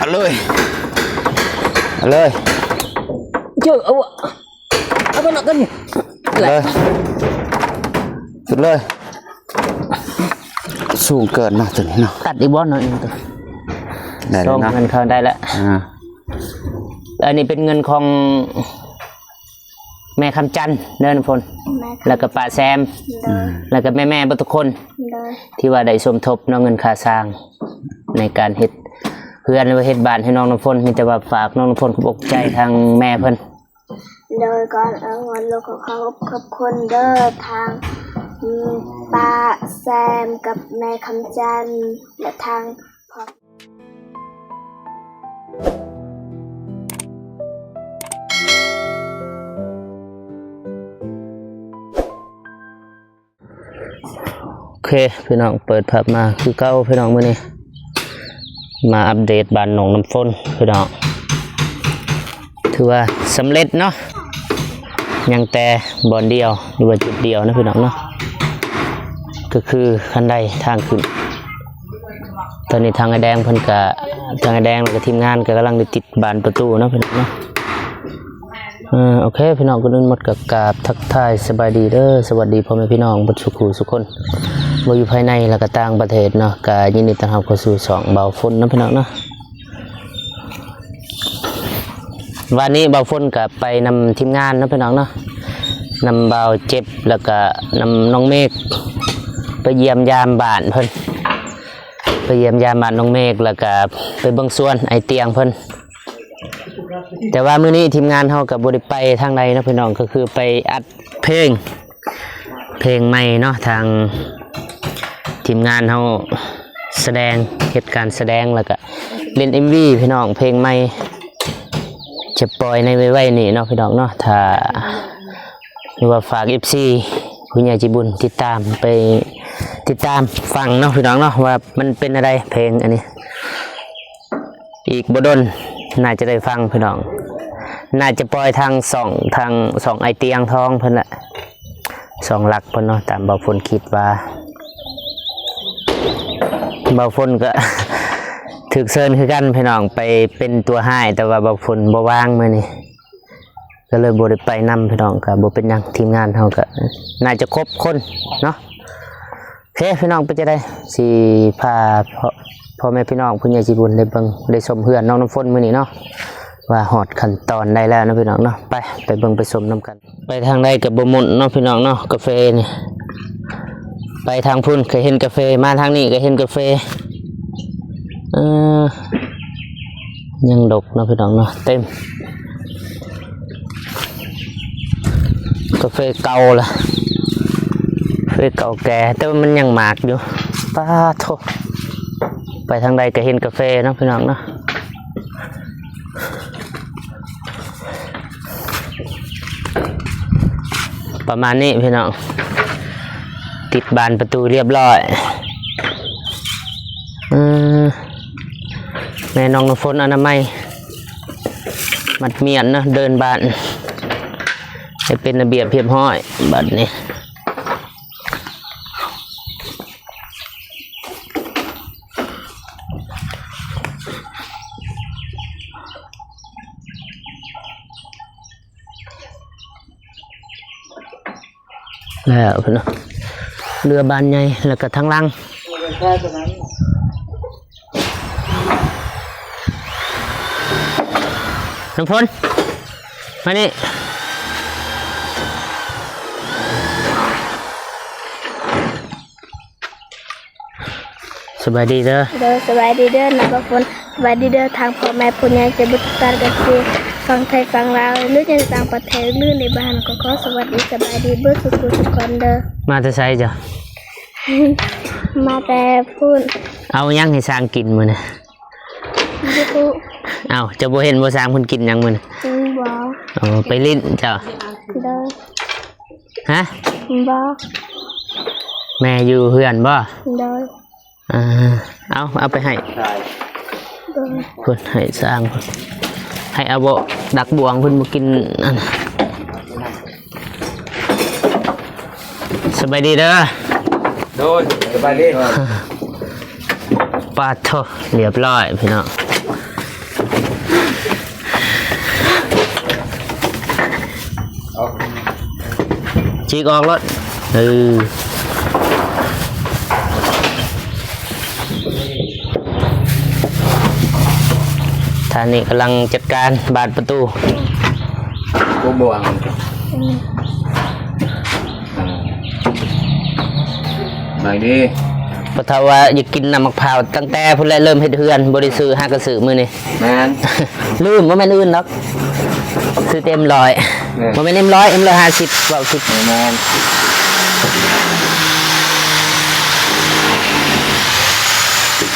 າເລີຍ ເອົາເລີຍ ເຈີ ເອົາ ເອົາໄປນອກກັນນີ້ ເອົາເລີຍ ສຸດເລີຍ ສູງເກີນເນາະ ຕົວນີ້ເນາະ ຕັດອີກບໍ່ໜ້ອຍໜຶ່ງ ຕົວ ໄດ້ແລ້ວເນາະ ເງິນເຂົ້າໄດ້ແລ້ວ ອ່າ ອັນນີ້ເປັນເງິນຂອງ ແມ່ຄຳຈັນເດີນ້ຳຝົນ ແມ່ຄຳ ແລ້ວກໍປ້າແຊມ ໂດຍ ແລ້ວກໍແມ່ໆເບິດທຸກຄົນ ໂດຍ ທີ່ວ່າໄດ້ສົມທົບເນາະ ເງິນຄ່າສ້າງໃນການເຮັດເຮືອນ ຫຼືວ່າເຮັດບ້ານໃຫ້ນ້ອງນ້ຳຝົນ ມີແຕ່ວ່າຝາກນ້ອງນ້ຳຝົນຂອບອົກຂອບໃຈທາງແມ່ເພິ່ນ ໂດຍ ກ່ອນອື່ນກໍຂໍຂອບ ຂອບຄຸນເດີ ທາງ ອືມ ປ້າແຊມກັບແມ່ຄຳຈັນ ແລະ ທາງ ໂອເຄ ພີ່ນ້ອງ ເປີດພາບມາຄືເກົ່າ ພີ່ນ້ອງ ມື້ນີ້ມາອັບເດດບ້ານໜອງນ້ຳຝົນ ພີ່ນ້ອງ ຖືວ່າສຳເລັດເນາະ ຍັງແຕ່ບ່ອນດຽວ ຫຼືວ່າຈຸດດຽວນະ ພີ່ນ້ອງເນາະ ກໍຄືຄັນໄດທາງຂຶ້ນ. ຕອນນີ້ທາງອ້າຍແດງເພິ່ນກະ ທາງອ້າຍແດງ ແລ້ວກະທີມງານກະກຳລັງໄດ້ຕິດບານປະຕູເນາະ ພີ່ນ້ອງເນາະ. ເອີ ໂອເຄ ພີ່ນ້ອງ ກ່ອນອື່ນໝົດກະກາບທັກທາຍສະບາຍດີເດີ ສະຫວັດດີພໍ່ແມ່ພີ່ນ້ອງເບິດສູ່ຄູ່ສູ່ຄົນ ບໍ່ຢູ່ພາຍໃນ ແລ້ວກະຕ່າງປະເທດເນາະ. ກະຍິນດີຕ້ອນຮັບເຂົ້າສູ່ຊ່ອງບ່າວຝົນເນາະ ພີ່ນ້ອງເນາະ. ວານນີ້ບ່າວຝົນກະໄປນຳທີມງານເນາະ ພີ່ນ້ອງເນາະ ນຳບ່າວເຈັບ ແລ້ວກະນຳນ້ອງເມກ ໄປຢ້ຽມຢາມບ້ານເພິ່ນ ໄປຢ້ຽມຢາມບ້ານນ້ອງເມກ ແລ້ວກະໄປເບິ່ງສວນອ້າຍຕຽງເພິ່ນ. ແຕ່ວ່າມື້ນີ້ທີມງານເຮົາກະບໍ່ໄດ້ໄປທາງໃດເນາະ ພີ່ນ້ອງ ກະຄືໄປອັດເພງ ເພງໃໝ່ເນາະ ທາງທີມງານເຮົາສະແດງ ເຮັດການສະແດງ ແລ້ວກະຫຼິ້ນເອັມວີ ພີ່ນ້ອງ ເພງໃໝ່ ຈະປ່ອຍໃນໄວໆນີ້ເນາະ ພີ່ນ້ອງເນາະ. ຖ້າ ຫຼືວ່າຝາກເອັຟຊີ ຜູ້ໃຫຍ່ໃຈບຸນຕິດຕາມ ໄປຕິດຕາມຟັງເນາະ ພີ່ນ້ອງເນາະ ວ່າມັນເປັນແນວໃດເພງອັນນີ້. ອີກບໍ່ດົນໜ້າຈະໄດ້ຟັງ ພີ່ນ້ອງ ໜ້າຈະປ່ອຍທາງຊ່ອງ ທາງຊ່ອງອ້າຍຕຽງທອງເພິ່ນແຫຼະ ຊ່ອງຫຼັກເພິ່ນເນາະ ຕາມບ່າວຝົນຄິດວ່າ. ບ່າວຝົນກະຖືກເຊີນຄືກັນ ພີ່ນ້ອງ ໄປເປັນຕົວຮ້າຍ ແຕ່ວ່າບ່າວຝົນບໍ່ວ່າງມື້ນີ້ ກະເລີຍບໍ່ໄດ້ໄປນຳ ພີ່ນ້ອງ. ກະບໍ່ເປັນຫຍັງ ທີມງານເຮົາກະໜ້າຈະຄົບຄົນເນາະ. ໂອເຄ ພີ່ນ້ອງ ເປັນຈັ່ງໃດ ຊິພາພໍ່ ພໍ່ແມ່ພີ່ນ້ອງ ຜູ້ໃຫຍ່ໃຈບຸນໄດ້ເບິ່ງໄດ້ຊົມເຮືອນນ້ອງນ້ຳຝົນມື້ນີ້ເນາະ ວ່າຮອດຂັ້ນຕອນໃດແລ້ວເນາະ ພີ່ນ້ອງເນາະ. ໄປ ໄປເບິ່ງໄປຊົມນຳກັນ. ໄປທາງໃດກະບໍ່ໝົດເນາະ ພີ່ນ້ອງເນາະ ກາເຟນີ້. ໄປທາງພຸ້ນກະເຫັນກາເຟ ມາທາງນີ້ກະເຫັນກາເຟ. ເອີ ຍັງດົກເນາະ ພີ່ນ້ອງເນາະ ເຕັມ. ກາເຟເກົ່າລະ ກາເຟເກົ່າແກ່ ແຕ່ວ່າມັນຍັງໝາກຢູ່. ປາໂທ້ ໄປທາງໃດກະເຫັນກາເຟເນາະ ພີ່ນ້ອງເນາະ. ປະມານນີ້ ພີ່ນ້ອງ ຕິດບານປະຕູລຽບຮ້ອຍ. ເອີ ແມ່ນ້ອງນ້ຳຝົນອະນາໄມ ມັດມ້ຽນເນາະ ເດີ່ນບ້ານໃຫ້ເປັນລະບຽບຮຽບຮ້ອຍ. ບາດນີ້ ແລ້ວເນາະ ເຮືອບານໃຫຍ່ ແລ້ວກະທາງຫຼັງ ນ້ຳຝົນ ມານີ້. ສະບາຍດີເດີ. ໂດຍ ສະບາຍດີເດີນ້ອງນ້ຳຝົນ. ສະບາຍດີເດີທາງພໍ່ແມ່ຜູ້ໃຫຍ່ໃຈບຸນທຸກທ່ານ ກະຊິຝັ່ງໄທຝັ່ງລາວ ຫຼື ຢູ່ຕ່າງປະເທດ ຫຼື ໃນບ້ານ ກໍຂໍສະຫວັດດີສະບາຍດີເບິດສູ່ຜູ້ທຸກຄົນເດີ. ມາແຕ່ໃສເຈົ້າ? ມາແຕ່ພຸ້ນ. ເອົາຫຍັງໃຫ້ຊ້າງກິນມື້ນີ້? ບໍ່ຮູ້. ເອົ້າ ເຈົ້າບໍ່ເຫັນບໍ່ ຊ້າງເພິ່ນກິນຫຍັງມື້ນີ້? ອືມ ບໍ່. ອໍ ໄປຫຼິ້ນເຈົ້າ? ໂດຍ. ຮະ? ບໍ່. ແມ່ຢູ່ເຮືອນບໍ່? ໂດຍ. ອ່າ ເອົາ ເອົາໄປໃຫ້ ໂດຍ ເພິ່ນໃຫ້ຊ້າງ ໃຫ້ເອົາບໍ່ ດັກບວງເພິ່ນບໍ່ກິນອັນ. ສະບາຍດີເດີ. ໂດຍ ສະບາຍດີ. ປາໂທ້ ລຽບຮ້ອຍ ພີ່ນ້ອງ. ຈີກອອກໂລດ ເອີ ທ່ານນີ້ກຳລັງຈັດການບານປະຕູ ໂອ້ ບໍ່ຫວັງ ມາດີ ພໍ່ເຖົ້າວ່າຢາກກິນນ້ຳໝາກພ້າວ ຕັ້ງແຕ່ພຸ້ນແຫຼະເລີ່ມເຮັດເຮືອນ ບໍ່ໄດ້ຊື້ ຫາກະຊື້ມື້ນີ້ ແມ່ນ ລືມ ບໍ່ແມ່ນອື່ນດອກ ຊື້ແຕ່ເອັມຮ້ອຍ ແມ່ນ ບໍ່ແມ່ນເອັມຮ້ອຍ ເອັມຮ້ອຍຫ້າສິບ ເວົ້າຜິດ ແມ່ນ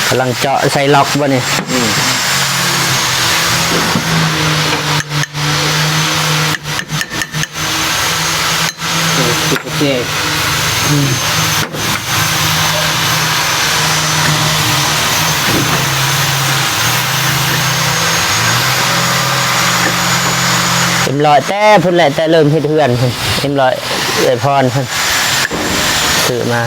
ກຳລັງເຈາະໃສ່ລັອກບໍ່ນີ້ ອືມ ໂອເຄ ໂອເຄ ອືມ ເອັມຮ້ອຍແຕ່ພຸ້ນແຫຼະ ແຕ່ເລີ່ມເຮັດເຮືອນພຸ້ນ ເອັມຮ້ອຍ ເອື້ອຍພອນພຸ້ນ ຊື້ມາ.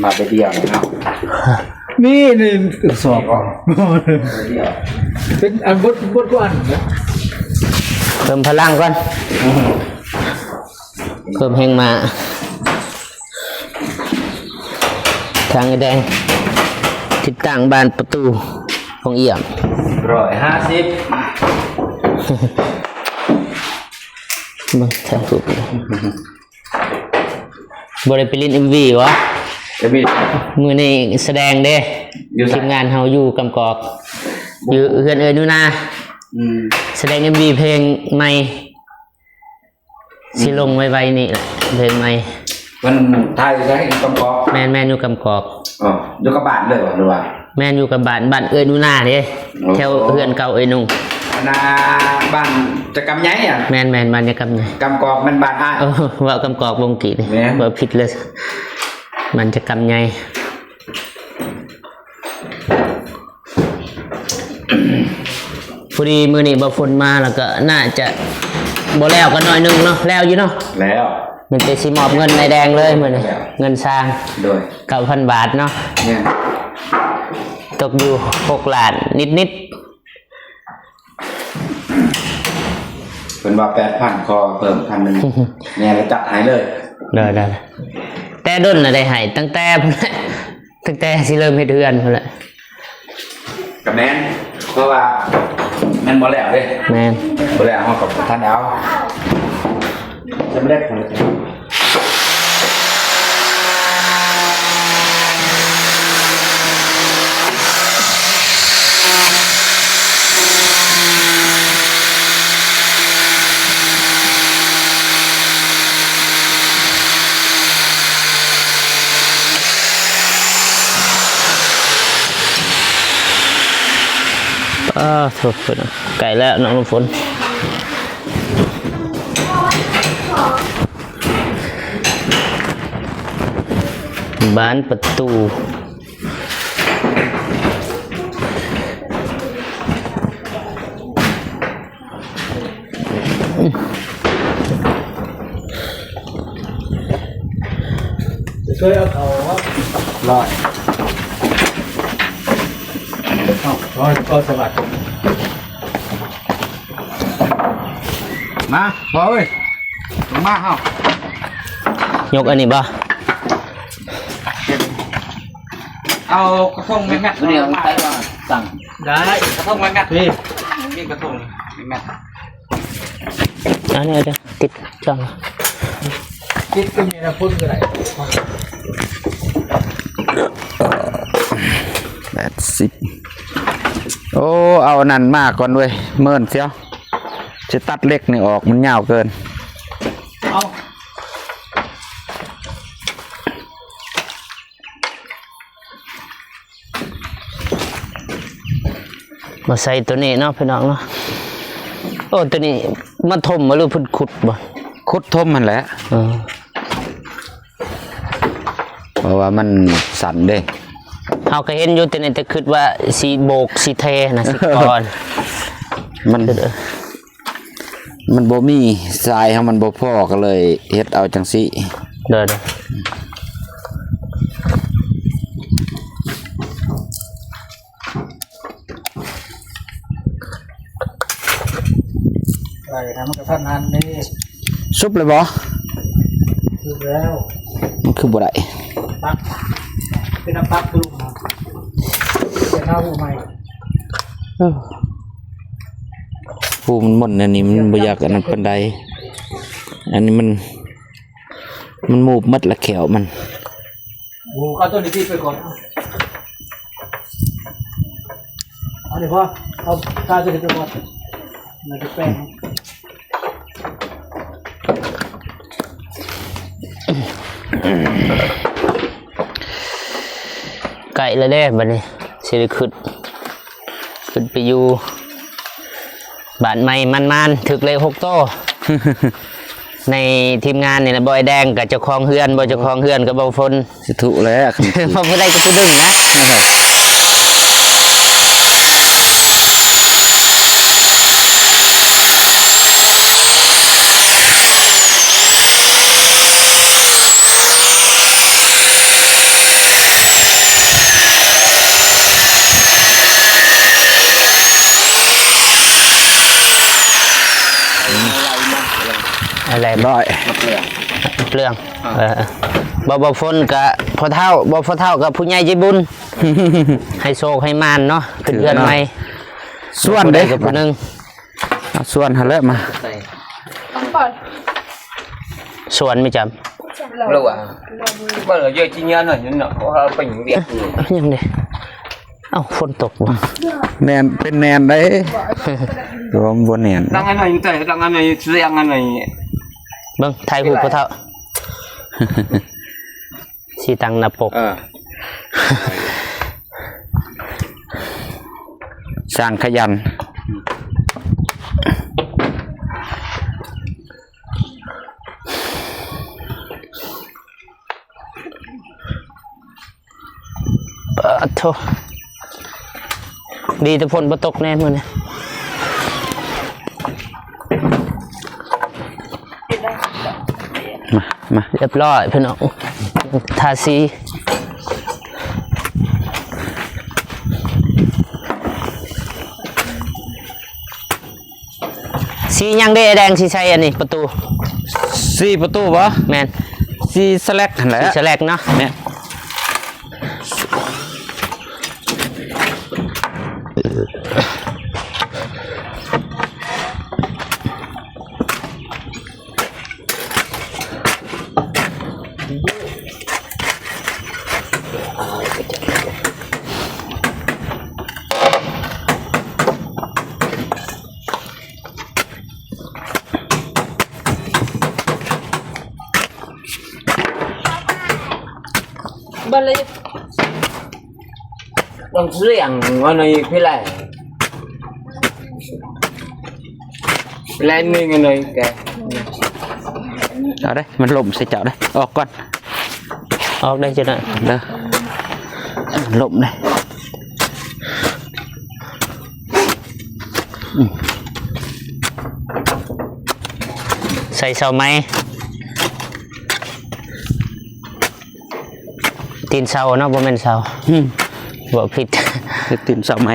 ມາແບບດຽວເນາະ ມີໃນກະສອບ ເປັນອັນເບິດ ເບິດກວ່າອັນນະ ເພີ່ມພະລັງກ່ອນ ເພີ່ມແຮງມ້າ ທາງແດງ ຕິດຕັ້ງບານປະຕູ ໂຮງອຽມ ຮ້ອຍຫ້າສິບ ເບິ່ງທາງພຸ້ນ ບໍ່ໄດ້ໄປຫຼິ້ນເອັມວີຫວາ? ເອັມວີ ມື້ນີ້ສະແດງເດ້ ຢູ່ໃສ? ທີມງານເຮົາຢູ່ກຳກອກ ຢູ່ເຮືອນເອື້ອຍໜູນາ ອືມ ສະແດງເອັມວີເພງໃໝ່ ຊິລົງໄວໆນີ້ແຫຼະ ເພງໃໝ່ ເພິ່ນຖ່າຍຢູ່ໃສ? ຢູ່ກຳກອກ? ແມ່ນໆ ຢູ່ກຳກອກ ອໍ ຢູ່ກັບບ້ານເລີຍຫວາ ຫຼືວ່າ? ແມ່ນ ຢູ່ກັບບ້ານ ບ້ານເອື້ອຍໜູນາເດ້ ໂອ້ ແຖວເຮືອນເກົ່າເອື້ອຍໜຸ່ງ ອັນນ່າ ບ້ານຈະກຳໃຫຍ່ອະ? ແມ່ນໆ ບ້ານຈະກຳໃຫຍ່ ກຳກອກແມ່ນບ້ານອ້າຍ ໂອ້ ເວົ້າກຳກອກວົງກີ້ນີ້ ແມ່ນ ເວົ້າຜິດເລີຍ ບ້ານຈະກຳໃຫຍ່. ພໍດີມື້ນີ້ບໍ່ຝົນມາ ແລ້ວກໍໜ້າຈະບໍ່ແລ້ວກໍໜ້ອຍໜຶ່ງເນາະ ແລ້ວຢູ່ເນາະ ແລ້ວ ແມ່ນແຕ່ຊິມອບເງິນນາຍແດງເລີຍມື້ນີ້ ແລ້ວ ເງິນຊ່າງ ໂດຍ ເກົ້າພັນບາດເນາະ ແມ່ນ ຕົກຢູ່ຫົກລ້ານນິດໆ ເພິ່ນວ່າແປດພັນ ຂໍເພີ່ມພັນໜຶ່ງ ແມ່ນ ຈັດໃຫ້ເລີຍ ໄດ້ໆ ແຕ່ດົນນະໄດ້ໃຫ້ ຕັ້ງແຕ່ພຸ້ນແຫຼະ ຕັ້ງແຕ່ຊິເລີ່ມເຮັດເຮືອນພຸ້ນແຫຼະ ກະແມ່ນ ເພາະວ່າມັນບໍ່ແລ້ວເດ້ ແມ່ນ ບໍ່ແລ້ວເຮົາກໍບໍ່ທັນໄດ້ເອົາ ສຳເລັດພຸ້ນແຫຼະ. ອ້າ ໂທ້ ເພິ່ນ ໃກ້ແລ້ວນ້ອງນ້ຳຝົນ ບານປະຕູ ຊ່ວຍເອົາເຂົ້າ ຮ້ອຍ ເອົາ ຮ້ອຍ ກໍສະຫວັດ ມາ ພໍ່ເອີຍ ລົງມາເຮົາ ຍົກອັນນີ້ບໍ່? ເອົາກະທົງແມັດໆ ນີ້ເອົາໄປວ່າສັ່ງ ໄດ້ ກະທົງແມັດໆ ນີ້ ມີກະທົງແມັດໆ ອັນນີ້ເອົາຕິດຈ້ອງ ຕິດກໍມີນະພຸ້ນກໍໄດ້ ແປດສິບ ໂອ້ ເອົາອັນນັ້ນມາກ່ອນເວີຍ ເມີນຊຽວ ຊິຕັດເຫຼັກນີ້ອອກ ມັນຍາວເກີນ ເອົາ ມາໃສ່ໂຕນີ້ເນາະ ພີ່ນ້ອງເນາະ ໂອ້ ໂຕນີ້ມາຖົມບໍ່ ຫຼືເພິ່ນຂຸດບໍ່? ຂຸດຖົມຫັ້ນແຫຼະ ເອີ ເພາະວ່າມັນສັ້ນເດ້ ເຮົາກໍເຫັນຢູ່ ແຕ່ນີ້ແຕ່ຄິດວ່າຊິໂບກຊິເທນະ ຊິກ່ອນ ມັນ ມັນບໍ່ມີ ຊາຍເຮົາມັນບໍ່ພໍ ກໍເລີຍເຮັດເອົາຈັ່ງຊີ້ ໂດຍໆ. ໄປທາງກະທັນຫັນເດ້. ສຸບແລ້ວບໍ່? ສຸບແລ້ວ. ມັນຄືບໍ່ໄດ້? ປັກ ເປັນອັນປັກບໍ່ລົງມາ. ເປັນໜ້າຜູ້ໃໝ່. ເອີ ຜູ້ມັນມົນອັນນີ້ ມັນບໍ່ຢາກອັນນັ້ນປານໃດ. ອັນນີ້ມັນ ມັນມູບໝົດລະແຂ້ວມັນ. ໂອ້ ເອົາຕົວນີ້ຕິດໄປກ່ອນ. ເອົານີ້ພໍ ເອົາຕາຕົວນີ້ໄປກ່ອນ ແລ້ວຈະແປງ. ໃກ້ແລ້ວເດ້ ບັດນີ້ຊິໄດ້ຂຶ້ນ ຂຶ້ນໄປຢູ່ ບ້ານໃໝ່ໝານໆ ຖືກເລກຫົກໂຕ. ໃນທີມງານນີ້ນະ ບໍ່ ອ້າຍແດງກໍເຈົ້າຂອງເຮືອນ ບໍ່ເຈົ້າຂອງເຮືອນກໍບໍ່ຝົນ ສາທຸແລ້ວ ບໍ່ຜູ້ໃດກໍຜູ້ໜຶ່ງນະ. ອືມ ອະໄລ ຮ້ອຍ ເປືອງ ເປືອງ. ອ່າ ເອີ ບໍ່ ບໍ່ຝົນກະພໍ່ເຖົ້າ ບໍ່ພໍ່ເຖົ້າກະຜູ້ໃຫຍ່ໃຈບຸນ ໃຫ້ໂຊກໃຫ້ໝານເນາະ ຂຶ້ນເຮືອນໃໝ່ ສວນເດ້ ຜູ້ໃດກະຜູ້ໜຶ່ງ. ເອົາສວນຫັ້ນແຫຼະມາ ສວນມີຈຳ ເລີວວ່າ ບໍ່ເລີຍຈິຍາໜ້ອຍໜຶ່ງເນາະ ເພາະວ່າໄປຫຍັງວຽກ ຫຍັງເດ້. ເອົ້າ ຝົນຕົກບໍ່? ແໜ້ນ ເປັນແໜ້ນໄດ໋ ລວມບໍ່ແໜ້ນ. ດັງອັນໜ້ອຍແຕ່ ດັງອັນໜ້ອຍ ສຽງອັນໜ້ອຍ. ເບິ່ງ ຖ່າຍຮູບຜູ້ເຖົ້າ ຊິຕັ້ງໜ້າປົກ. ເອີ ຊ່າງຂະຫຍັນ. ປາດໂທ້ ດີແຕ່ຝົນບໍ່ຕົກແນ່ມື້ນີ້. ມາ ມາ ຮຽບຮ້ອຍພີ່ນ້ອງ ທາສີ. ສີຫຍັງເດ້ ອ້າຍແດງ ສີໃສ່ອັນນີ້ປະຕູ? ສີປະຕູບໍ່? ແມ່ນ ສີສະແລັກຫັ້ນແຫຼະ ສີສະແລັກເນາະ. ແມ່ນ. ເບິ່ງເລີຍ ຕ້ອງສຽງອັນນີ້ພີ່ແຫຼະ ແລນໜຶ່ງອັນນີ້ແກ ເອົາເດ້ ມັນລົ້ມໃສ່ເຈົ້າເດ້ ອອກກ່ອນ ອອກໄດ້ຈັ່ງນັ້ນເດີ ລົ້ມເດ້. ໃສ່ເສົາໄມ້ ຕີນເສົາເນາະ ບໍ່ແມ່ນເສົາ ອືມ ເວົ້າຜິດ ຄືຕີນເສົາໄມ້.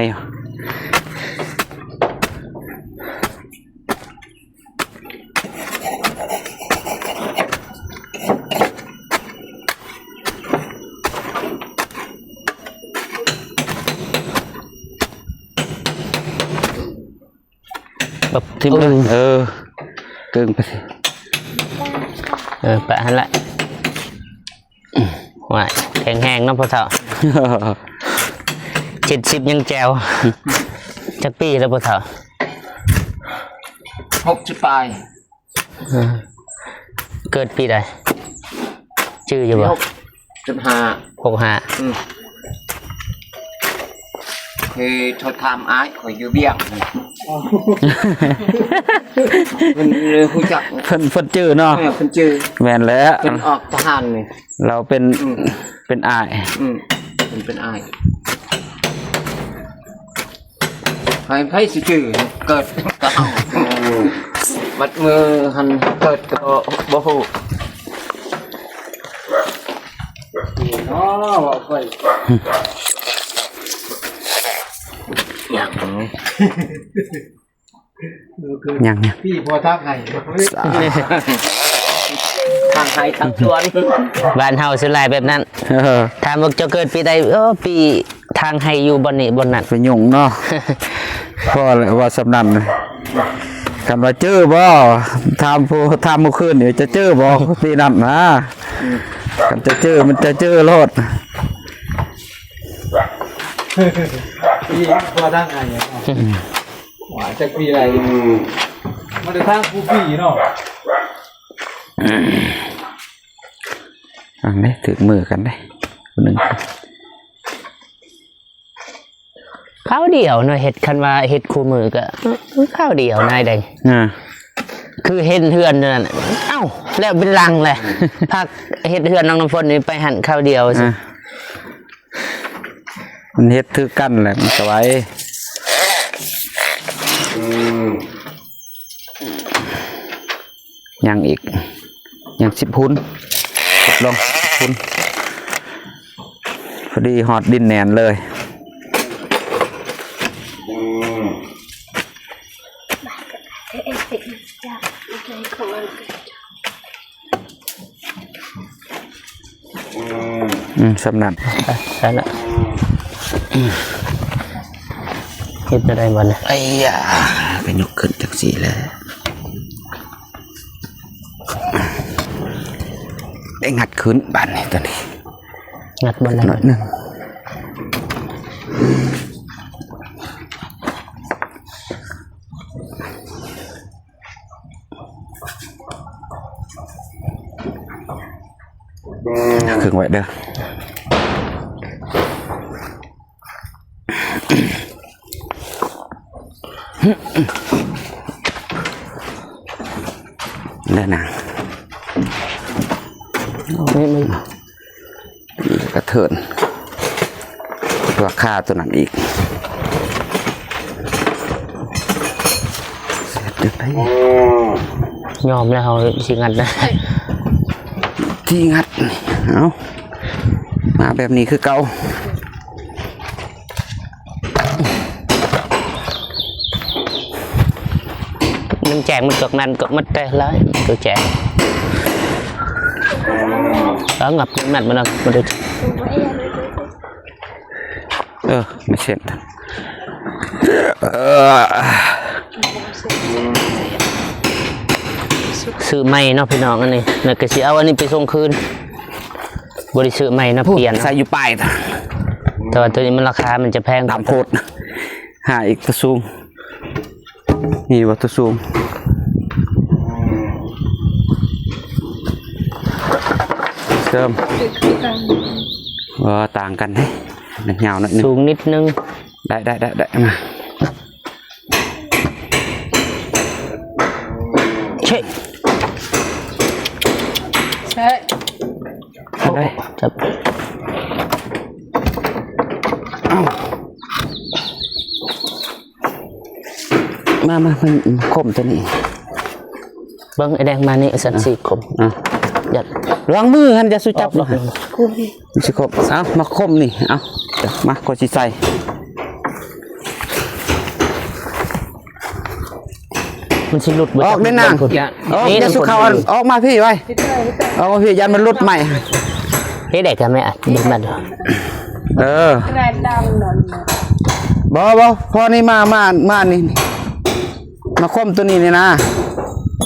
ປະຕິມ ເອີ ເອີ ເຕີມໄປ ເອີ ປະຫັ້ນລະ. ວ້າຍ ແຂງແຮງເນາະພໍ່ເຖົ້າ ເຈັດສິບຍັງແຈວ. ຈັກປີແລ້ວພໍ່ເຖົ້າ? ຫົກສິບປາຍ. ເອີ ເກີດປີໃດ? ຈື່ຢູ່ບໍ່? ຫົກສິບຫ້າ ຫົກສິບຫ້າ. ອືມ ເຄີຍໂທຖາມອ້າຍຂ້ອຍຢູ່ວຽງ ເພິ່ນຮູ້ຈັກ ເພິ່ນ ເພິ່ນຈື່ເນາະ. ເອີ ເພິ່ນຈື່ ແມ່ນແລ້ວ ເພິ່ນອອກທະຫານນີ້ ລາວເປັນ ອືມ ເປັນອ້າຍ ອືມ ເພິ່ນເປັນອ້າຍ. ໃຜ ໃຜຊິຈື່ ເກີດກໍເຮົາ ບັດມື້ຫັ້ນເກີດກໍບໍ່ ບໍ່ຮູ້ເນາະ ເວົ້າໄປ ຫຍັງ. ຍັງ ຍັງ ປີພໍ່ທາງໄຮ່ ທາງໄຮ່ທາງສວນ ບ້ານເຮົາສ່ວນຫຼາຍແບບນັ້ນ. ເອີ ຖາມວ່າເຈົ້າເກີດປີໃດ? ເອີ ປີທາງໄຮ່ຢູ່ບ່ອນນີ້ບ່ອນນັ້ນ ໄປຫຍຸ້ງເນາະ. ພໍແລ້ວ ເວົ້າສ່ຳນັ້ນ. ຄັນວ່າຈື່ບໍ່? ຖາມຜູ້ ຖາມມື້ຄືນນີ້ ຈະຈື່ບໍ່ປີນັ້ນນະ? ຄັນຈະຈື່ ມັນຈະຈື່ໂລດ. ປີພໍ່ທາງໄຮ່ ວ່າຈັກປີໃດ ມາແຕ່ທາງຜູ້ປີເນາະ. ອັນນີ້ຖືກມືກັນເດ້ ຜູ້ໜຶ່ງ ຄາວດຽວເນາະ. ເຮັດ ຄັນວ່າເຮັດຄູ່ມືກໍຄາວດຽວນາຍແດງ. ອ່າ ຄືເຫັນເຮືອນນັ້ນ ເອົ້າ ແລ້ວເປັນຫຼັງແຫຼະ. ພັກເຮັດເຮືອນນ້ອງນ້ຳຝົນນີ້ໄປຫັ້ນຄາວດຽວ. ອ່າ ມັນເຮັດຄືກັນແຫຼະ ມັນສະບາຍ. ອືມ ຍັງອີກ ຍັງສິບຮຸນ ລົງສິບຮຸນ ພໍດີຮອດດິນແໜ້ນເລີຍ. ອືມ ອືມ ສ່ຳນັ້ນ ໄປ ໄປລະ. ເຮັດຈັ່ງໃດບັດນີ້? ໄອ້ຢາ ກໍຍົກຂຶ້ນຈັ່ງຊີ້ແຫຼະ ໄດ້ງັດຂຶ້ນບາດນີ້ ຕົວນີ້ ງັດບໍ່ໄດ້ ໜ້ອຍໜຶ່ງ. ເຄິ່ງໄວ້ເດີ ເດີນາງ ນີ້ ນີ້ ກະເທີນ ຕົວຄາຕົວນັ້ນອີກ. ຍອມແລ້ວ ເຮົາຊິງັດນະ ທີ່ງັດ. ເອົາ ມາແບບນີ້ຄືເກົ່າ. ມັນແຈງ ມັນຕົກນັ້ນກໍມັນແຕ່ລະ ຕົວແຈງ ເອົາ ງັດ ມັນມັນ ມັນ ເອີ ມີເສັ້ນ ເອີ ຊື້ໃໝ່ເນາະພີ່ນ້ອງ. ອັນນີ້ ແລ້ວກໍຊິເອົາອັນນີ້ໄປສົ່ງຄືນ ບໍ່ໄດ້ຊື້ໃໝ່ນະ ປ່ຽນ ໃສ່ຢູ່ປາຍ ແຕ່ວ່າຕົວນີ້ມັນລາຄາມັນຈະແພງ ຕ່ຳໂພດ ຫາອີກ ຕົວສູງ ມີບໍ່ຕົວສູງ? ເສີມ ເອີ ຕ່າງກັນເດ້ ຍາວໜ້ອຍໜຶ່ງ ສູງນິດໜຶ່ງ. ໄດ້ ໄດ້ ໄດ້ ໄດ້ ມາ ເຊະ ເຊະ ເອົາໄດ້ ຈັບ ເອົາ ມາ ມາ ມາ ຄົມຕົວນີ້ ເບິ່ງໄອ້ແດງມານີ້ ສັນສີຄົມ ອ່ະ ຢ່າ ລະວັງມືຫັ້ນ ຢ່າສູ່ຈັບ ມັນຊິຄົມ ເອົາ ມາຄົມນີ້ ເອົາ ມາ ຂ້ອຍຊິໃສ່ ມັນຊິຫຼຸດບໍ່ ອອກເດ້ນາງ ອອກ ຢ່າສູ່ເຂົ້າ ອອກມາພີ້ໄວ ອອກມາພີ້ ຢ້ານມັນຫຼຸດໃໝ່ ເຮັດໄດ້ກະແມ່ ເບິ່ງມັນ ເອີ ບໍ່ ບໍ່ ພໍນີ້ ມາ ມາ ມານີ້ ມາຄົມຕົວນີ້ນີ້ນະ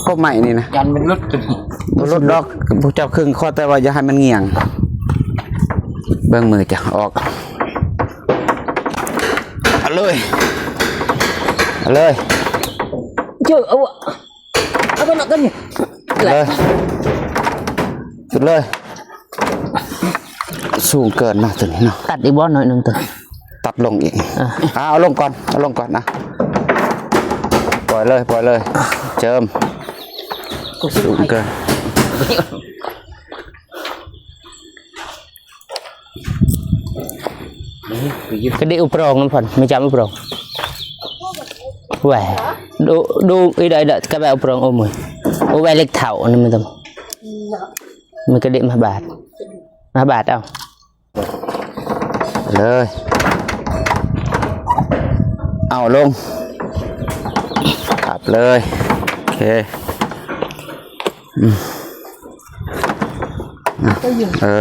ຄົມໃໝ່ນີ້ນະ ຢ້ານມັນຫຼຸດຕົວນີ້ ບໍ່ຫຼຸດດອກ ພວກເຈົ້າຄຶງ ຂໍແຕ່ວ່າຢ່າໃຫ້ມັນງ່ຽງ ເບິ່ງມືເຈົ້າ ອອກ ເອົາເລີຍ ເອົາເລີຍ ເຈີ ເອົາ ເອົາໄປນອກກັນນີ້ ເອົາເລີຍ ສຸດເລີຍ. ສູງເກີນເນາະ ຕົວນີ້ເນາະ ຕັດອີກບໍ່ໜ້ອຍໜຶ່ງ ຕົວນີ້ຕັດລົງອີກ ເອີ ເອົາລົງກ່ອນ ເອົາລົງກ່ອນນະ ປ່ອຍເລີຍ ປ່ອຍເລີຍ ເຈີມ ສູງເກີນ ກະດິອຸປຣອງນຳພັນ ມີຈຳອຸປຣອງ ແຫວະ ດູ ດູ ອີດາ ອີດາ ກະແບອຸປຣອງ ໂອມື ໂອແຫວະເລັກເຖົ້ານີ້ ມັນຕ້ອງ ມັນກະດິມາບາດ ມາບາດເອົາ ເລີຍ ເອົາລົງ ເລີຍ ໂອເຄ ອືມ ເອີ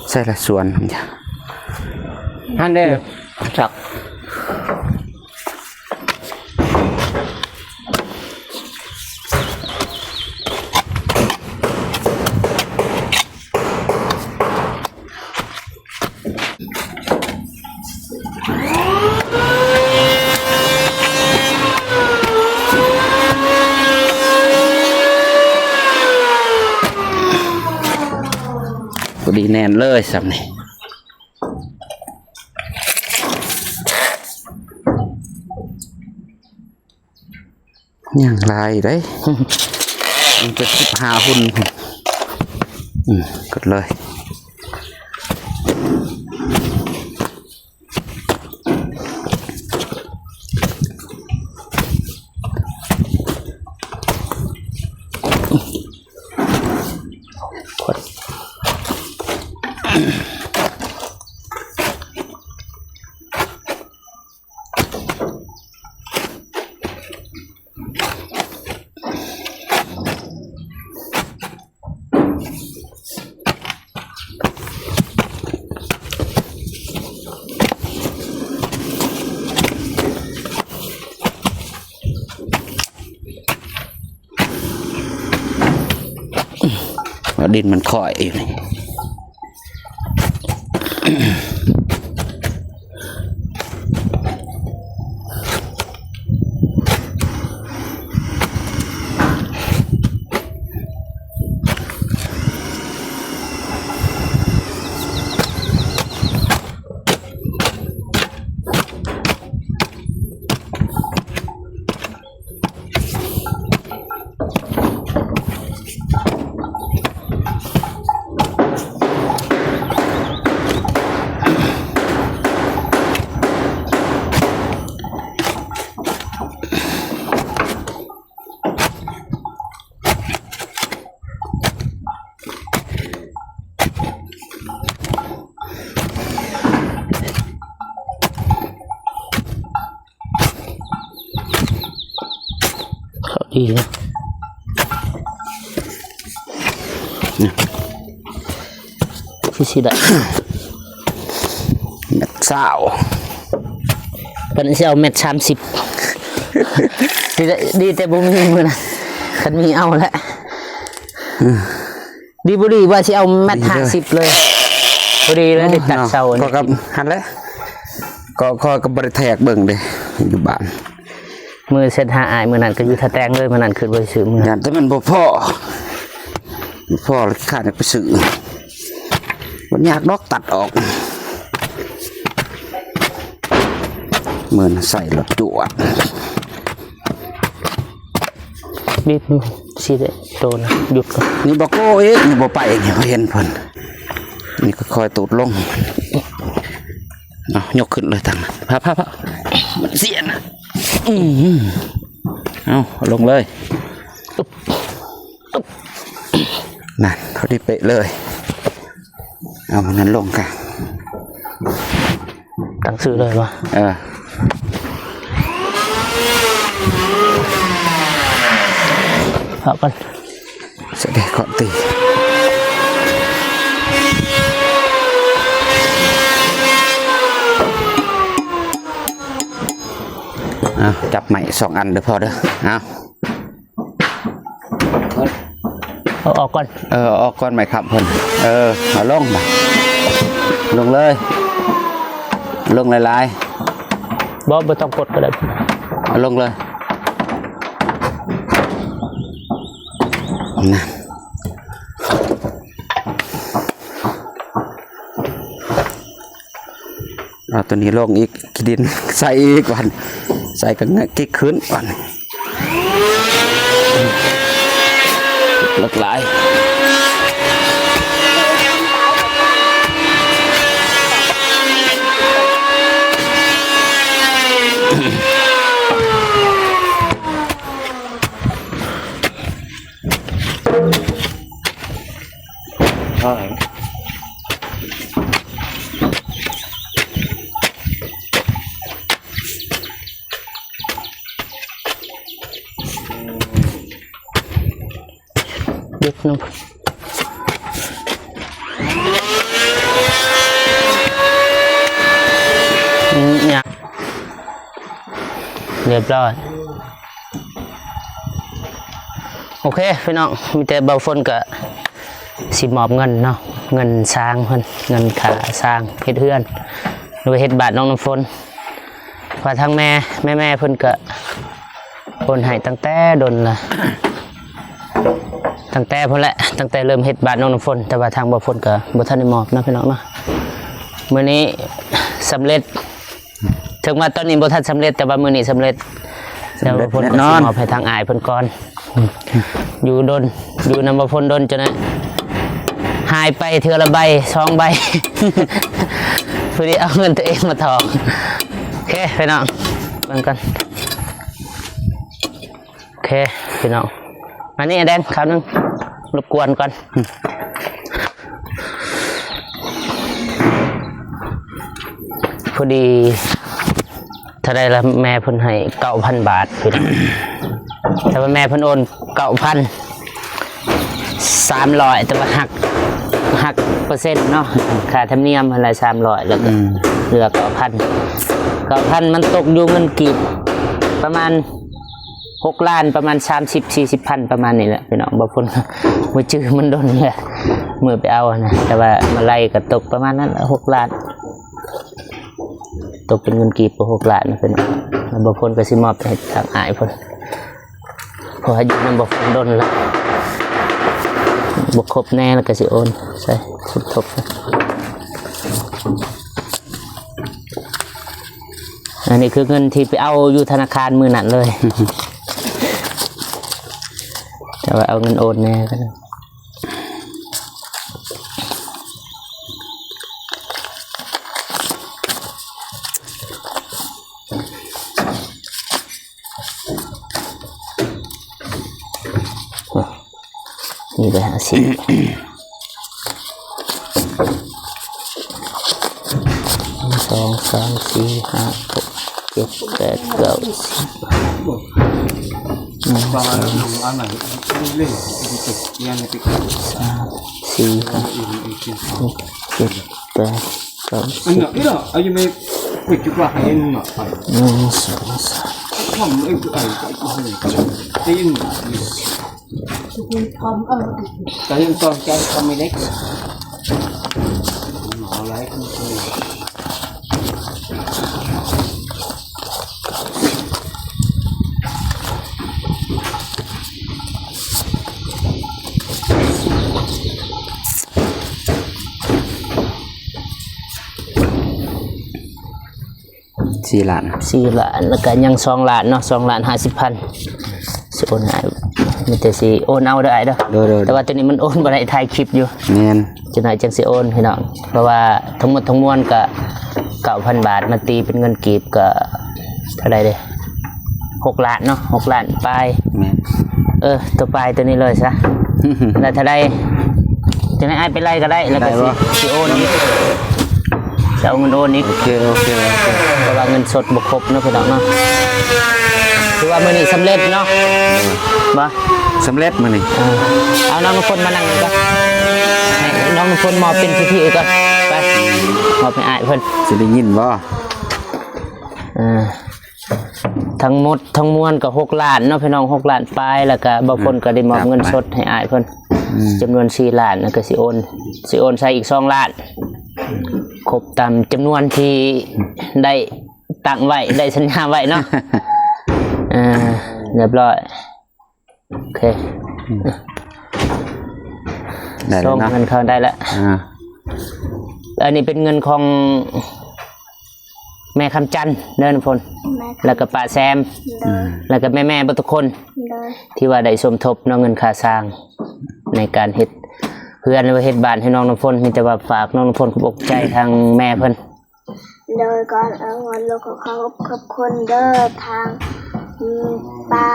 ໃສ່ລະສວນ ຫັ້ນເດ້ ສັກ. ພໍດີແໜ້ນເລີຍສ່ຳນີ້. ຍັງຫຼາຍເດ້ ເປັນສິບຫ້າຫຸ່ນ ອືມ ກົດເລີຍ. ດິນມັນຂ້ອຍຢູ່ນີ້. ເຂົ້າດີເນາະ ຄືຊິໄດ້ ແມັດຊາວ ປານຊິເອົາແມັດສາມສິບ ຊິໄດ້ ດີແຕ່ບໍ່ມີມື້ນັ້ນ ຄັນມີເອົາແຫຼະ. ດີບໍ່ດີວ່າຊິເອົາແມັດຫ້າສິບເລີຍ ພໍດີແລ້ວໄດ້ຕັດເສົາ ກໍກັບຫັ້ນແຫຼະ ກໍຂ້ອຍກໍບໍ່ໄດ້ແທກເບິ່ງເດ້ ຢູ່ບ້ານ ມື້ເຊັດຫາອ້າຍມື້ນັ້ນກໍຢູ່ທ່າແຕງເລີຍ ມື້ນັ້ນຄິດວ່າຊິຊື້ມື້ ຢ້ານແຕ່ມັນບໍ່ພໍ ບໍ່ພໍແລ້ວຂ້າຈະໄປຊື້ ບໍ່ຍາກດອກຕັດອອກ ມື້ນັ້ນໃສ່ລົດຈວດ. ບີບຊິໄດ້ໂຕນະ ຢຸດກ່ອນ ນີ້ບໍ່ໂກ້ອີກ ນີ້ບໍ່ໄປ ນີ້ບໍ່ເຫັນເພິ່ນ ນີ້ຄ່ອຍໆຕູດລົງ ເອົາ ຍົກຂຶ້ນເລີຍ ຕັ້ງ ພາ ພາ ພາ ມັນເສຍນະ ອື ເອົາ ເອົາລົງເລີຍ ອຶບ ອຶບ ນັ້ນ ພໍດີເປະເລີຍ ເອົາມັນນັ້ນລົງກະ ຕັ້ງຊື່ເລີຍວະ ເອີ ເອົາກ່ອນ ສະເດັດເຄາະຕີ ເອົາ ຈັບໄມ້ສອງອັນເດີພໍ່ເດີ ເອົາ. ເອົາອອກກ່ອນ ເອີ ເອົາອອກກ່ອນໄມ້ຄ້ຳເພິ່ນ ເອີ ເອົາລົງ ລົງເລີຍ ລົງຫຼາຍໆ ບໍ່ ບໍ່ຕ້ອງກົດກໍໄດ້ ເອົາລົງເລີຍ ນັ້ນ. ເອົາຕົວນີ້ລົງອີກ ຂີ້ດິນໃສ່ອີກ ບາດນີ້ໃສ່ກໍເງີຍກິກຂຶ້ນ ບາດນີ້ເລິກຫຼາຍ. ເທົ່າໃດ? ເດັດນຳ ອືມ ຮຽບຮ້ອຍ. ໂອເຄພີ່ນ້ອງ ມີແຕ່ບ່າວຝົນກະຊິມອບເງິນເນາະ ເງິນຊ່າງເພິ່ນ ເງິນຄ່າຊ່າງເຮັດເຮືອນ ຫຼືວ່າເຮັດບ້ານນ້ອງນ້ຳຝົນ ວ່າທາງແມ່ ແມ່ໆເພິ່ນກະໂອນໃຫ້ຕັ້ງແຕ່ດົນລະ ຕັ້ງແຕ່ພຸ້ນແຫຼະ ຕັ້ງແຕ່ເລີ່ມເຮັດບ້ານນ້ອງນ້ຳຝົນ ແຕ່ວ່າທາງບ່າວຝົນກະບໍ່ທັນໄດ້ມອບເນາະພີ່ນ້ອງເນາະ. ມື້ນີ້ສຳເລັດ ເຖິງວ່າຕອນນີ້ບໍ່ທັນສຳເລັດ ແຕ່ວ່າມື້ນີ້ສຳເລັດ ສຳເລັດແນ່ນອນ ແລ້ວເພິ່ນກໍຊິມອບໃຫ້ທາງອ້າຍເພິ່ນກ່ອນ. ຢູ່ດົນ ຢູ່ນຳບ່າວຝົນດົນຈົນຫາຍໄປເທື່ອລະໃບສອງໃບ ພໍດີເອົາເງິນຕົວເອງມາຖອນ. ໂອເຄພີ່ນ້ອງ ເບິ່ງກັນ. ໂອເຄພີ່ນ້ອງ ອັນນີ້ແດງຄາວໜຶ່ງ ລົບກວນກ່ອນ. ພໍດີເທົ່າໃດລະ ແມ່ເພິ່ນໃຫ້ເກົ້າພັນບາດພີ່ນ້ອງ ແຕ່ວ່າແມ່ເພິ່ນໂອນເກົ້າພັນສາມຮ້ອຍ ແຕ່ວ່າຫັກ ຫັກເປີເຊັນເນາະ ຄ່າທຳນຽມຫັ້ນລະສາມຮ້ອຍ ແລ້ວກໍ ອືມ ເຫຼືອເກົ້າພັນ ເກົ້າພັນມັນຕົກຢູ່ເງິນກີບປະມານ ຫົກລ້ານ ປະມານສາມສິບສີ່ສິບພັນ ປະມານນີ້ແຫຼະພີ່ນ້ອງ. ບ່າວຝົນບໍ່ຈື່ ມັນດົນແລ້ວ ມື້ໄປເອົາຫັ້ນນະ ແຕ່ວ່າມາໄລ່ກໍຕົກປະມານນັ້ນແຫຼະ ຫົກລ້ານ ຕົກເປັນເງິນກີບກໍຫົກລ້ານນະພີ່ນ້ອງ. ແລ້ວບ່າວຝົນກໍຊິມອບໃຫ້ທາງອ້າຍເພິ່ນ ເພາະວ່າຢູ່ນຳບ່າວຝົນດົນແລ້ວ ບໍ່ຄົບແນ່ ແລ້ວກໍຊິໂອນໃສ່ສົມທົບ. ອັນນີ້ຄືເງິນທີ່ໄປເອົາຢູ່ທະນາຄານມື້ນັ້ນເລີຍ ແຕ່ວ່າເອົາເງິນໂອນແນ່ກໍໄດ້. ນີ້ໄປຫາຊິບ ສອງ ສາມ ສີ່ ຫ້າ ຫົກ ເຈັດ ແປດ ເກົ້າ ສິບ ສາມ ສີ່ ຫ້າ ຫົກ ເຈັດ ແປດ ເກົ້າ ສິບ ໜຶ່ງ ສອງ ສາມ ສີ່ລ້ານ ສີ່ລ້ານ ແລ້ວກໍຍັງສອງລ້ານເນາະ ສອງລ້ານຫ້າສິບພັນ ຊິໂອນໃຫ້ ມີແຕ່ຊິໂອນເອົາເດີອ້າຍເດີ. ໂດຍໆ ແຕ່ວ່າຕົວນີ້ມັນໂອນບໍ່ໄດ້ ຖ່າຍຄລິບຢູ່. ແມ່ນ ຈັກໜ້ອຍຈັ່ງຊິໂອນພີ່ນ້ອງ ເພາະວ່າທັງໝົດທັງມວນກໍເກົ້າພັນບາດ ມາຕີເປັນເງິນກີບກໍເທົ່າໃດເດ້ ຫົກລ້ານເນາະ ຫົກລ້ານປາຍ. ແມ່ນ ເອີ ຕົວປາຍຕົວນີ້ເລີຍຊະ ໄດ້ເທົ່າໃດ ຈັ່ງໃດອ້າຍໄປໄລ່ກໍໄດ້ ແລ້ວກໍຊິ ໄດ້ບໍ່ ຊິໂອນອີກ ຊິເອົາເງິນໂອນອີກ. ໂອເຄ ໂອເຄ ໂອເຄ ເພາະວ່າເງິນສົດບໍ່ຄົບເນາະພີ່ນ້ອງເນາະ. ຖືວ່າມື້ນີ້ສຳເລັດເນາະ ບໍ່ ສຳເລັດມື້ນີ້. ເອີ ເອົານ້ອງນ້ຳຝົນມານັ່ງກ່ອນ ໃຫ້ນ້ອງນ້ຳຝົນມອບເປັນພິທີກ່ອນ ໄປ ມອບໃຫ້ອ້າຍເພິ່ນ ຊິໄດ້ຍິນບໍ່? ເອີ ທັງໝົດທັງມວນກໍຫົກລ້ານເນາະພີ່ນ້ອງ ຫົກລ້ານປາຍ ແລ້ວກໍບ່າວຝົນກໍໄດ້ມອບເງິນສົດໃຫ້ອ້າຍເພິ່ນ ອືມ ຈຳນວນສີ່ລ້ານ ແລ້ວກໍຊິໂອນ ຊິໂອນໃສ່ອີກສອງລ້ານ ຄົບຕາມຈຳນວນທີ່ໄດ້ຕັ້ງໄວ້ ໄດ້ສັນຍາໄວ້ເນາະ. ເອີ ຮຽບຮ້ອຍ. ໂອເຄ ອືມ ໄດ້ແລ້ວເນາະ ສົ່ງເງິນເຂົ້າໄດ້ແລ້ວ. ອ່າ ອັນນີ້ເປັນເງິນຂອງແມ່ຄຳຈັນເດີນ້ຳຝົນ ແມ່ຄຳ ແລ້ວກໍປ້າແຊມ ໂດຍ ແລ້ວກໍແມ່ໆເບິດທຸກຄົນ ໂດຍ ທີ່ວ່າໄດ້ສົມທົບເນາະ ເງິນຄ່າສ້າງ ໃນການເຮັດເຮືອນ ຫຼືວ່າເຮັດບ້ານໃຫ້ນ້ອງນ້ຳຝົນ. ມີແຕ່ວ່າຝາກນ້ອງນ້ຳຝົນຂອບອົກຂອບໃຈທາງແມ່ເພິ່ນ. ໂດຍ ກ່ອນອື່ນ ລູກຂໍຂອບ ຂອບຄຸນເດີ ທາງ ອືມ ປ້າ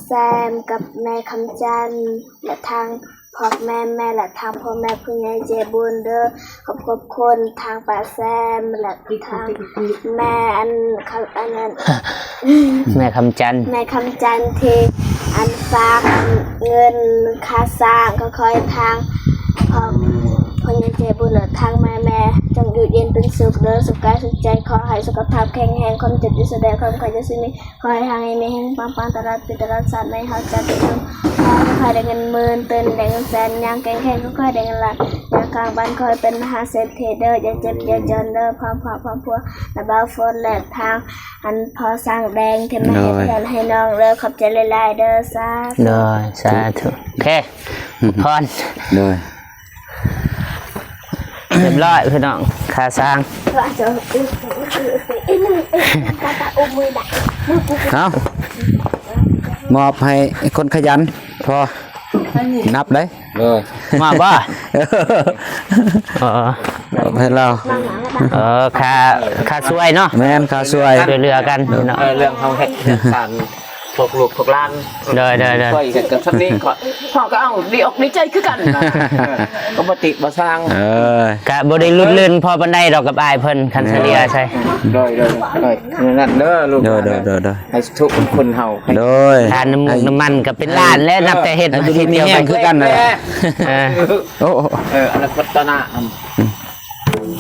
ແຊມກັບແມ່ຄຳຈັນ ແລະ ທາງພໍ່ແມ່ ແມ່ ແລະ ທາງພໍ່ແມ່ຜູ້ໃຫຍ່ໃຈບຸນເດີ. ຂອບ ຂອບຄຸນທາງປ້າແຊມ ແລະ ທາງແມ່ອັນ ເຂົາ ອັນນັ້ນ ແມ່ຄຳຈັນ ແມ່ຄຳຈັນທີ່ ອັນຝາກເງິນຄ່າສ້າງ ກໍຂໍໃຫ້ທາງພໍ່ ພໍ່ໃຫຍ່ໃຈບຸນ ແລະ ທາງແມ່ໆ ຈົ່ງຢູ່ເຢັນເປັນສຸກເດີ ສຸກກາຍສຸກໃຈ ຂໍໃຫ້ສຸຂະພາບແຂງແຮງ ຄວາມເຈັບຢ່າສູ່ແດ ຄວາມໄຂ້ຢ່າສູ່ມີ ຂໍໃຫ້ຮັ່ງມີແຮງປັງໆ ຕະຫຼອດປີຕະຫຼອດຊາດ ໃຫ້ເຮົາຈັດເປັນບຸນ ຂໍໃຫ້ໄດ້ເງິນໝື່ນ ຕື່ນໄດ້ເງິນແສນ ຍ່າງແຂງແຂງ ຂໍໃຫ້ໄດ້ເງິນລ້ານ ຍ່າງຂ້າງບ້ານ ຂໍໃຫ້ເປັນມະຫາເສດຖີເດີ ຢ່າເຈັບຢ່າຈົນເດີ ພ້ອມຄອບພ້ອມຄົວ ແລະ ບ່າວຝົນ ແລະ ທາງ ອັນພໍ່ສ້າງແດງ ທີ່ມາເຮັດເຮືອນໃຫ້ນ້ອງເດີ ຂອບໃຈຫຼາຍໆເດີ ສາທຸ ໂດຍ ສາທຸ ໂອເຄ ອວຍພອນ ໂດຍ ຮຽບຮ້ອຍພີ່ນ້ອງ ຄ່າສ້າງ ເອົາ ມອບໃຫ້ຄົນຂະຫຍັນ ພໍ ນັບເດ້ ເອີ ມາບໍ່ ເອີ ມອບໃຫ້ລາວ ເອີ ຄ່າ ຄ່າຊ່ວຍເນາະ ແມ່ນ ຄ່າຊ່ວຍ ຊ່ວຍເຫຼືອກັນເນາະ ເອີ ເລື່ອງເຮົາເຮັດເຮືອນຊານ ພວກລູກພວກຫຼານ ໂດຍໆໆ ຊ່ວຍກັນກັບສ່ຳນີ້ ເຮົາກໍເອົາດີອົກດີໃຈຄືກັນ ກໍບໍ່ຕິບໍ່ຊ່າງ ເອີ ກະບໍ່ໄດ້ຫຼຸດລື່ນພໍປານໃດດອກກັບອ້າຍເພິ່ນ ຄັນສະເລ່ຍໃສ່ ໂດຍໆ ໂດຍ ນັ້ນເດີລູກ ໂດຍໆໆ ໃຫ້ທຸກຄົນເຮົາ ໂດຍ ທານນ້ຳມັນກໍເປັນລ້ານແລ້ວ ນັບແຕ່ເຮັດ ຢູ່ດີມີແຮງຄືກັນ ເອີ ໂອ້ ເອີ ອະນາຄົດຕະນາ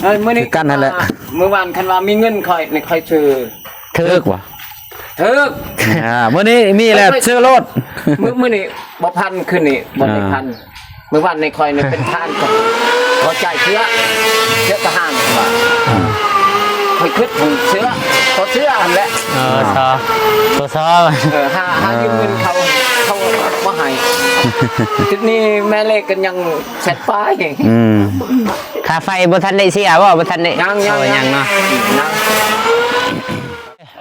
ເອີ ມື້ນີ້ຄືກັນຫັ້ນແຫຼະ ມື້ວານຄັນວ່າມີເງິນຂ້ອຍນີ້ ຂ້ອຍຊື້ ຖືກບໍ່? ຖືກ ອ່າ ມື້ນີ້ມີແລ້ວ ຊື້ໂລດ ມື້ ມື້ນີ້ບໍ່ພັນ ຄືນນີ້ບໍ່ໄດ້ພັນ ມື້ວານນີ້ຂ້ອຍນີ້ເປັນທະຫານ ຂໍຈ່າຍເຊື້ອ ເຊື້ອທະຫານວ່າ ຂ້ອຍຄິດເຖິງເຊື້ອ ຂໍເຊື້ອຫັ້ນແຫຼະ ເອີ ຊໍ ຊໍ ເອີ ຫາ ຫາຢືມເງິນເຂົາ ເຂົາບໍ່ໃຫ້ ຈຸດນີ້ແມ່ເລກກໍຍັງແສນປາຍ ອືມ ຄ່າໄຟບໍ່ທັນໄດ້ເສຍບໍ່? ບໍ່ທັນໄດ້ ຍັງໆ ເອີ ຍັງເນາະ ຍັງ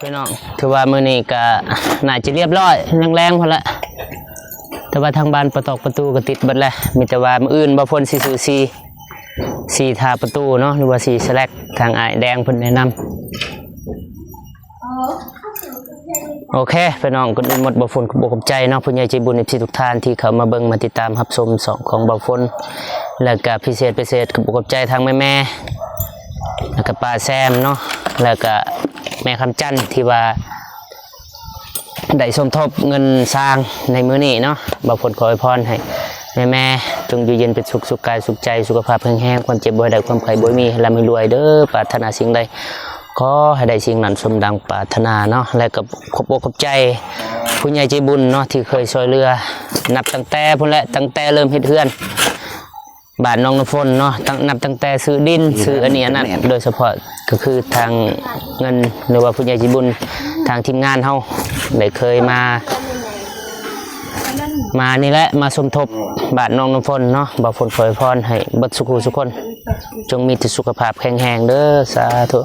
ພີ່ນ້ອງ ຖືວ່າມື້ນີ້ກະໜ້າຈະລຽບຮ້ອຍ ແລງໆ ພຸ້ນລະ ແຕ່ວ່າທາງບານປະຕອກປະຕູກໍຕິດເບິດແລ້ວ ມີແຕ່ວ່າມື້ອື່ນບ່າວຝົນຊິຊື້ສີ ສີທາປະຕູເນາະ ຫຼືວ່າສີສະແລັກ ທາງອ້າຍແດງເພິ່ນແນະນຳ ໂອເຄ ພີ່ນ້ອງ ກ່ອນອື່ນໝົດ ບ່າວຝົນຂອບອົກຂອບໃຈເນາະ ຜູ້ໃຫຍ່ໃຈບຸນ ເອັຟຊີ ທຸກທ່ານທີ່ເຂົ້າມາເບິ່ງ ມາຕິດຕາມຮັບຊົມຊ່ອງຂອງບ່າວຝົນ ແລ້ວກະພິເສດ ພິເສດ ຂອບອົກຂອບໃຈທາງແມ່ໆ ແລ້ວກະປ້າແຊມເນາະ ແລ້ວກະແມ່ຄຳຈັນ ທີ່ວ່າ ໄດ້ສົມທົບເງິນສ້າງໃນມື້ນີ້ເນາະ ບ່າວຝົນຂໍອວຍພອນໃຫ້ແມ່ໆ ຈົ່ງຢູ່ເຢັນເປັນສຸກ ສຸກກາຍສຸກໃຈ ສຸຂະພາບແຂງແຮງ ຄວາມເຈັບບໍ່ໃຫ້ໄດ້ ຄວາມໄຂ້ບໍ່ໃຫ້ມີ ໃຫ້ລ່ຳໃຫ້ລວຍເດີ ປາດຖະໜາສິ່ງໃດ ຂໍໃຫ້ໄດ້ສິ່ງນັ້ນສົມດັ່ງປາດຖະໜາເນາະ ແລະກໍຂອບອົກຂອບໃຈຜູ້ໃຫຍ່ໃຈບຸນເນາະ ທີ່ເຄີຍຊ່ວຍເຫຼືອ ນັບຕັ້ງແຕ່ພຸ້ນແຫຼະ ຕັ້ງແຕ່ເລີ່ມເຮັດເຮືອນ ບ້ານໜອງນ້ຳຝົນເນາະ ຕັ້ງ ນັບຕັ້ງແຕ່ຊື້ດິນ ຊື້ອັນນີ້ອັນນັ້ນ ໂດຍສະເພາະກໍຄືທາງເງິນ ຫຼືວ່າຜູ້ໃຫຍ່ໃຈບຸນ ທາງທີມງານເຮົາໄດ້ເຄີຍມາ ມານີ້ແຫຼະ ມາສົມທົບບ້ານໜອງນ້ຳຝົນເນາະ ບ່າວຝົນຂໍອວຍພອນໃຫ້ເບິດສູ່ຜູ້ສູ່ຄົນ ຈົ່ງມີແຕ່ສຸຂະພາບແຂງແຮງເດີ ສາທຸ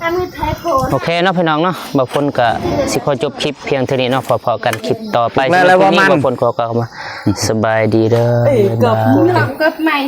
ໂອເຄເນາະ ພີ່ນ້ອງເນາະ ບ່າວຝົນກໍຊິຂໍຈົບຄລິບພຽງເທົ່ານີ້ເນາະ ພໍ້ກັນຄລິບຕໍ່ໄປ ສຳລັບມື້ນີ້ ບ່າວຝົນຂໍກ່າວຄຳວ່າ ສະບາຍດີເດີ ບາຍບາຍ.